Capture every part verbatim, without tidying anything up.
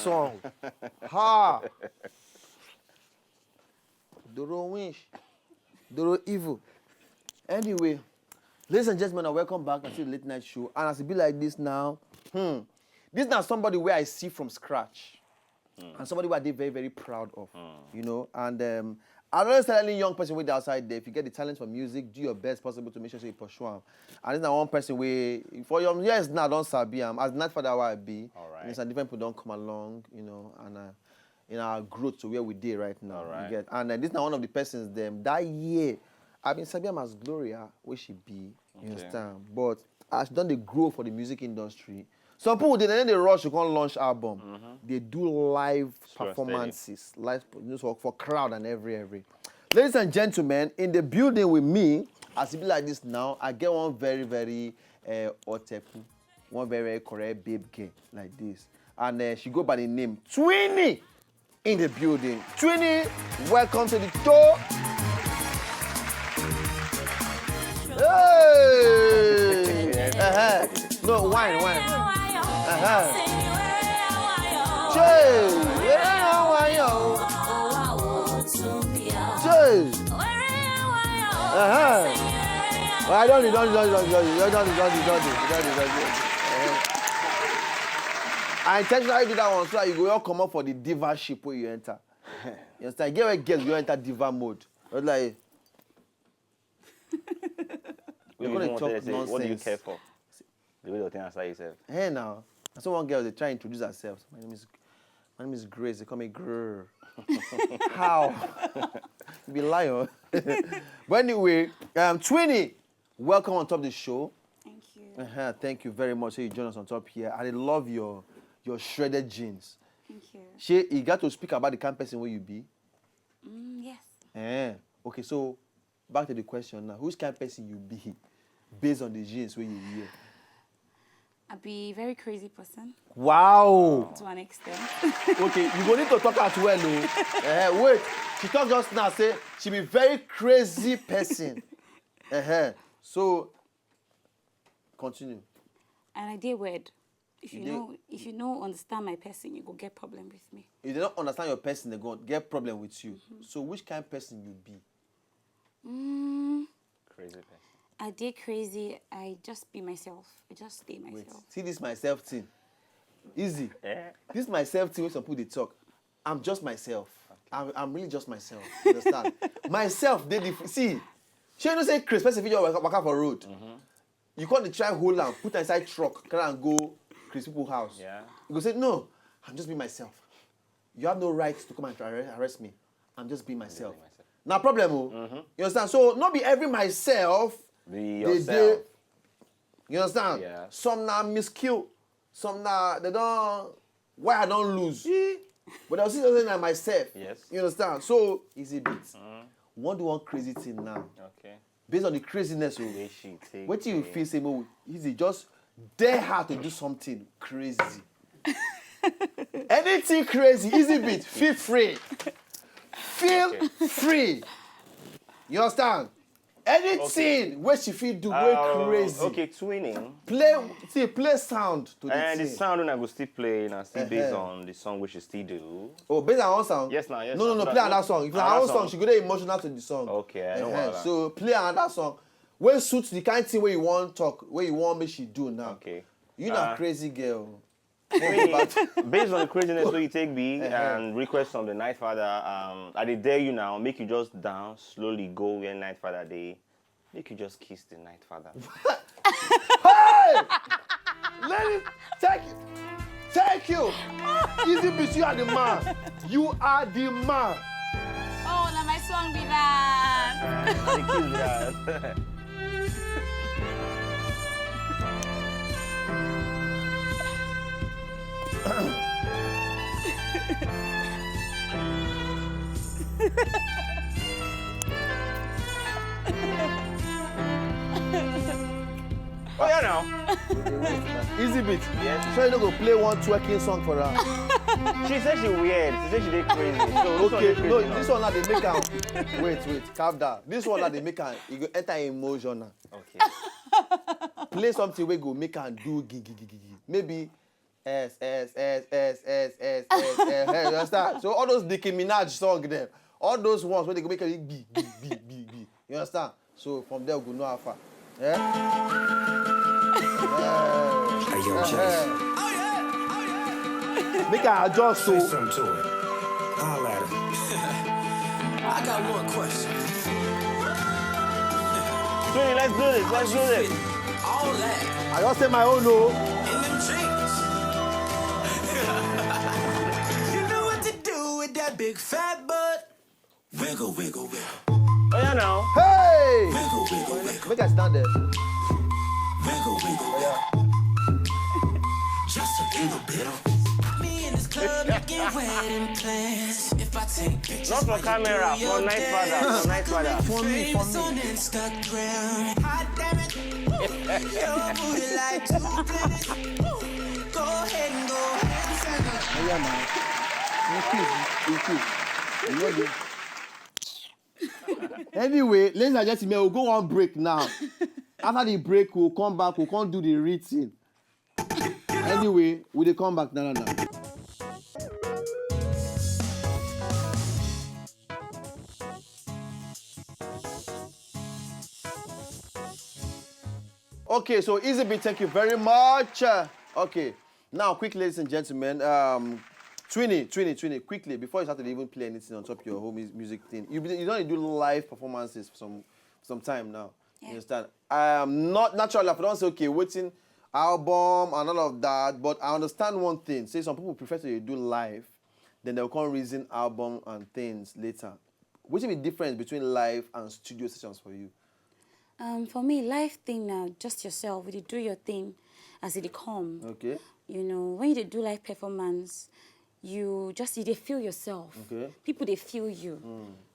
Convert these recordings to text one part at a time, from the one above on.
song. Ha! Doro winch. Doro evil. Anyway, ladies and gentlemen, welcome back to the late night show. And as it be like this now, hmm, this now somebody where I see from scratch. And somebody where I dey very, very proud of. You know, and um, I always tell any young person with outside there, if you get the talent for music, do your best possible to make sure say you pursue am. And this na one person wey for your years now don sabi am as the night father wey I be. All right. You know, some different people don come along, you know, and uh, in our growth to where we dey right now. All right. You get, and uh, this na one of the persons dem that year. I been sabi am as Gloria, wey she be. You Okay. Understand? But as she don dey grow for the music industry, some people dey then they rush to come launch album. They do live Sure, steady. Performances, live you know, for, for crowd and every every. Ladies and gentlemen, in the building with me, as it be like this now, I get one very very uh, oteku, one very very correct babe girl like this, and uh, she go by the name Twinny in the building. Twinny, welcome to the show. Hey! Uh-huh. No, wine, wine. Uh-huh. Che! Yeah, wine, yo. Che! Uh-huh. Well, I don't, don't, don't, don't, don't, don't, don't, don't, don't, don't, don't, don't, don't. Uh-huh. I intentionally do that one so that you go all come up for the diva ship where you enter. You understand? Get where girls you enter diva mode. It's like What gonna do you talk say? What do you nonsense. Care for? The way you think answer yourself. Hey now, I saw one girl they try to introduce herself. My name is, my name is Grace. They call me Grr. How? You be lion. But anyway, um, Twinny, welcome on top of the show. Thank you. Uh-huh. Thank you very much. So you join us on top here. I love your your shredded jeans. Thank you. She, you got to speak about the kind of person where you be. Mm, yes. Eh. Okay, so back to the question now. Which kind of person you be based on the jeans where you wear? I be a very crazy person Wow. to an extent. Okay, you go need to talk as well, oh. Eh, wait, she talk just now say she be very crazy person. Uh-huh. So, continue. And I dey weird. If you dey- know, if you know, understand my person, you go get problem with me. If they don't understand your person, they go get problem with you. So, which kind of person you be? Mm, Crazy person. I dey crazy. I just be myself. I just stay Wait, myself. See this myself thing. Easy. Eh? This myself thing when some people they talk. I'm just myself. I'm, I'm really just myself. You understand? Myself, they dif- see. She don't say Chris, person fit just waka, waka for road. You can't try hold am, put am inside truck, carry am go Chris people house. Yeah. You go say, no, I'm just being myself. You have no right to come and try arre- arrest me. I'm just being myself. myself. Now problem, oh. You understand? So not be every myself. Be they yourself. You understand? Yeah. Some now miscue. Some now they don't. Why I don't lose? But I'll see something like myself. Yes. You understand? So easy beats. Want to one crazy thing now. Okay. Based on the craziness, oh. Wey she take What do you dey- feel? Say, more easy. Just dare her to do something crazy. Anything crazy, easy beat. Feel free. Feel free. You understand? Anything where she feel do way Uh, crazy. Okay, twinning. Play, see, play sound to the And the thing. Sound una go still play na still based Uh-huh. On the song wey she still do. Oh, based on one sound. Yes, now, yes, No, no, now. no. Play another song. If you Another have one song, song. she go dey emotional to the song. Okay, I know Uh-huh. wahala. So play another song. Where suits the kind thing where you want talk, where you want make she do now. Okay. You not Uh, crazy girl. Based on the craziness wey you take be Uh-huh. And request from the night father, um, I dey dare you now, make you just down slowly go where night father dey, make you just kiss the night father. Hey! Ladies, thank you. Thank you. Easy Beats, you are the man. You are the man. Oh, now my song be that. Na the kiss be that. Oh yeah now. Easy Beats. Yes. So you no go play one twerking song for her. She said she weird. She said she dey crazy. So this one Okay, dey crazy no, now. This one now they make am. Wait, wait, calm down. This one now they make am. You go enter emotional. Okay. Play something where go make am do gigi gigi. Maybe S, S, S, S, S, S, S, S, S, you understand? So all those Nicki Minaj song dem, all those ones wey dey go make every gbi, gbi, gbi, gbi, gbi. You understand? So from there we go know how far. Eh? Hey, yo, Chase. Make I adjust Say so. Something to it. Holla at him. I got one question. Twenty, let's do this. Let's do this. All that I just say my own o. in them jeans. You know what to do with that big fat butt. Wiggle, wiggle, wiggle. Oh yeah, now. Hey! Wiggle, wiggle, wiggle. Make I stand there. Wiggle, wiggle, wiggle. Just a little bit of me in this club making wedding plans. If I take pictures, Not for camera, for night father, for night father. For me, for famous me. On Instagram. Hot damn it. Your booty like two planets. Go ahead and go ahead. Oh yeah, man. You kiss, you kiss. You know this. Anyway, ladies and gentlemen, we'll go on break now. After the break, we'll come back. We'll come do the reading. Anyway, we dey come back now, now, now. Okay, so Easy Beat, thank you very much. Uh, okay, now quick, ladies and gentlemen, um, Twinny, Twinny, Twinny, quickly before you start to even play anything on top of your whole mus- music thing, you be- you don dey do live performances for some some time now. Yeah. You understand? Um, not naturally, I don say okay, wetin album and all of that, but I understand one thing. Say some people prefer to do live, then they'll come reason album and things later. Wetin be the difference between live and studio sessions for you? Um, for me, live thing now, just yourself. You do your thing as it come. Okay. You know, when you dey do live performance, you just you dey feel yourself. Okay. People dey feel you.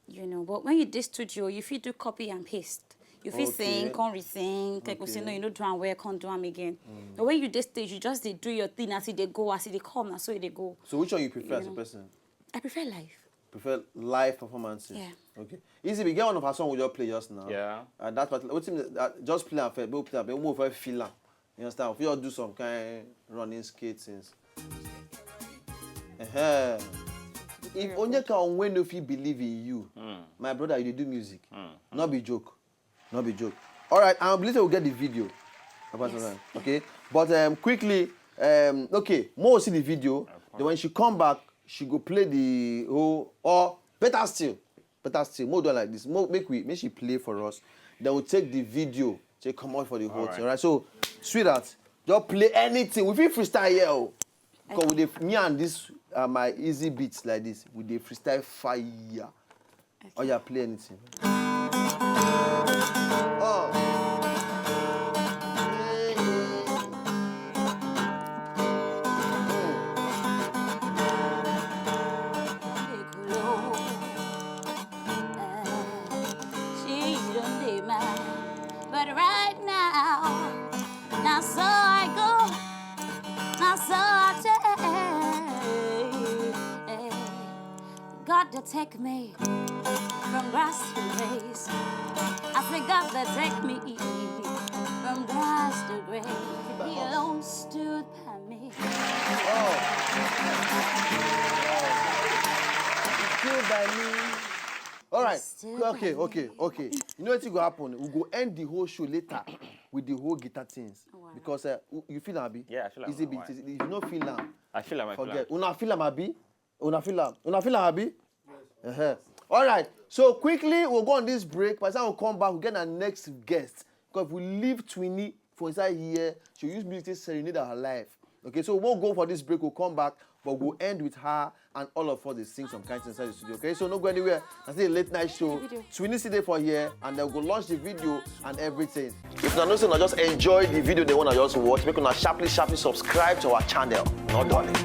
You know, but when you dey studio, you fit do copy and paste. You fit Okay. sing, come re-sing, like we say no, Okay. you no do am well, come do am again. But when you dey stage, you just dey do your thing as it dey go, as it dey come, na so it dey go. So which one you prefer as a know. person? I prefer live. Prefer live performances. Yeah. Okay. Easy, we get one of her song we just play just now. Yeah. And that part, wetin uh, just play am first, we play am, we move for feel am. You understand? We just do some kind running skate things. Uh-huh. If Onyeka Onwe no fit believe in you, my brother, you dey do music. No be joke. No be joke. All right, I believe we'll get the video. About Yes. that. Okay. But um, quickly, um, okay, more see the video. Then when she come back, she go play the whole or better still, better still, more do like this. More make we make she play for us. Then we'll take the video, take come out for the whole All thing. right. Right. So, sweetheart, just play anything. We feel freestyle here. Oh. Because with the, me and this, uh, my Easy Beats like this, with the freestyle fire. Oh yeah, play anything. Oh. She don't dey mad, but right now, now so I go, now so I take. God dey take me from grass to grace. I say God dey take me from grass to grace. He alone stood by me. Oh. Still by me. All right. Still Okay, by okay, me. Okay. You know what go happen? We go end the whole show later with the whole guitar things. Wow. Because uh, you- you feel happy? Yeah, I feel am, Easy why? Beat. If you no feel am, I feel like my forget. Plan. Una feel am abi? Una feel am? Una feel am abi? Uh-huh. All right. So quickly, we'll go on this break. By the time we come back, we get our next guest. Because if we leave Twinny for inside here, she'll use music to serenade her life. Okay, so we'll go for this break. We'll come back, but we'll end with her and all of us they sing some kind things inside the studio. Okay, so no go anywhere. I see a late night show. Twinny see dey for here, and they'll go launch the video and everything. If una know say una just enjoy the video they wanna just watch, make una sharply, sharply subscribe to our channel. No darling.